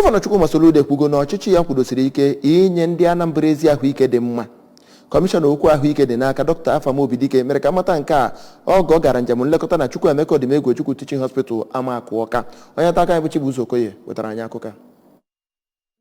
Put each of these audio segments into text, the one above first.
Gọvanọ Chukwuma Soludo ekwugo na ọchịchị ya kwudosiri ike inye ndị Anambra ezi ahụike dị mma. Kọmishọna okwu ahụike dị n'aka, Dr. Afam Obidike, mere ka mata nke a oge ọ gara njem nlekọta na Chukwuemeka Odimegwu Ojukwu Teaching Hospital, Amaku, Ọka. Onye nta aka anyị bụ Chibuzo Okoye wetara anyị akụkọ a.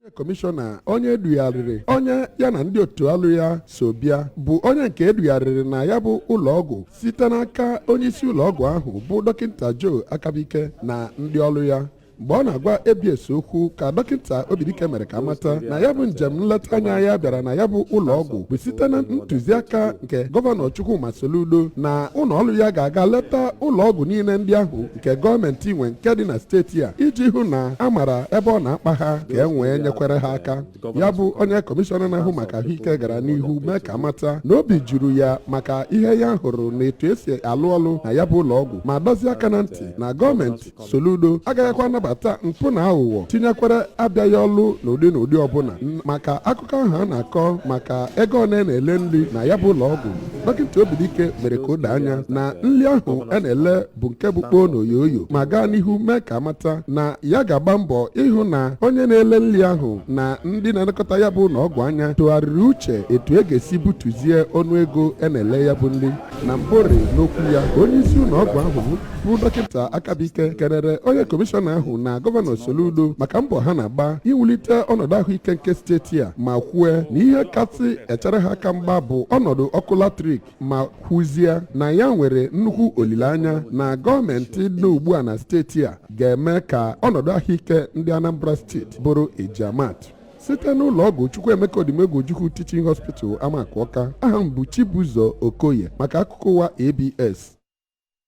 Onye kọmishọna, onye edugharịrị, onye ya na ndị otu alụ ya so bịa, bụ onye nke edugharịrị na ya bụ ụlọọgwụ site n'aka onyeisi ụlọọgwụ ahụ bụ Dọkịta Joe Akabike na ndị ọrụ ya. Mgbe ọ na-agwa ABS okwu ka Dọkịta Obidike mere ka amata na ya bụ njem nleta anya ya bịara na ya bụ ụlọọgwụ bụ site na ntụziaka nke Gọvanọ Chukwuma Soludo, na ụlọ ọrụ ya ga-aga leta ụlọọgwụ niile ndị ahụ nke gọọmenti nwe nke dị na steeti a, iji hụ na a mara ebe ọ na-akpa ha ka e nwee nyekwere ha aka. Ya bụ onye kọmishọna na-ahụ maka ahụike gara n'ihu mee ka amata na obi juru ya maka ihe ya hụrụ na etu esi alụ ọlụ na ya bụ ụlọọgwụ, ma dozie aka na ntị na gọọmenti Soludo agaghịkwa anabata mpụ na aghụghọ, tinyekwara abịaghị ọlụ n'ụdị n'ụdị ọbụla. Maka akụkọ ahụ a na-akọ maka ego one na-ele nri na ya bụ ụlọọgwụ, Dọkịta Obidike mere ka o doo anya na nri ahụ a na-ele bụ nke bụ kpoo na oyoyo, ma gaa n'ihu mee ka amata na ya ga-agba mbọ ịhụ na onye na-ele nri ahụ na ndị na-elekọta ya bụ ụlọọgwụ anya tụgharịrị uche etu e ga-esi butuzie ọnụego a na-ele ya bụ nri. Na mbụri n'okwu ya, onye isi ụlọọgwụ ahụ bụ Dọkịta Akabike kelere onye kọmishọna ahụ na Gọvanọ Soludo maka mbọ ha na-agba iwulite ọnọdụ ahụike nke steeti a, ma kwue na ihe kasị echere ha aka mgba bụ ọnọdụ ọkụ latrik, ma kwuzie na ya nwere nnukwu olileanya na gọọmenti dị ugbu a na steeti a ga-eme ka ọnọdụ ahụike ndị Anambra Steeti bụrụ ejiamatụ. Site n'ụlọ ọgwụ Chukwuemeka Odimegwu Ojukwu Teaching Hospital, Amaku, Ọka, aha m bụ Chibuzo Okoye maka akụkọ ụwa ABS.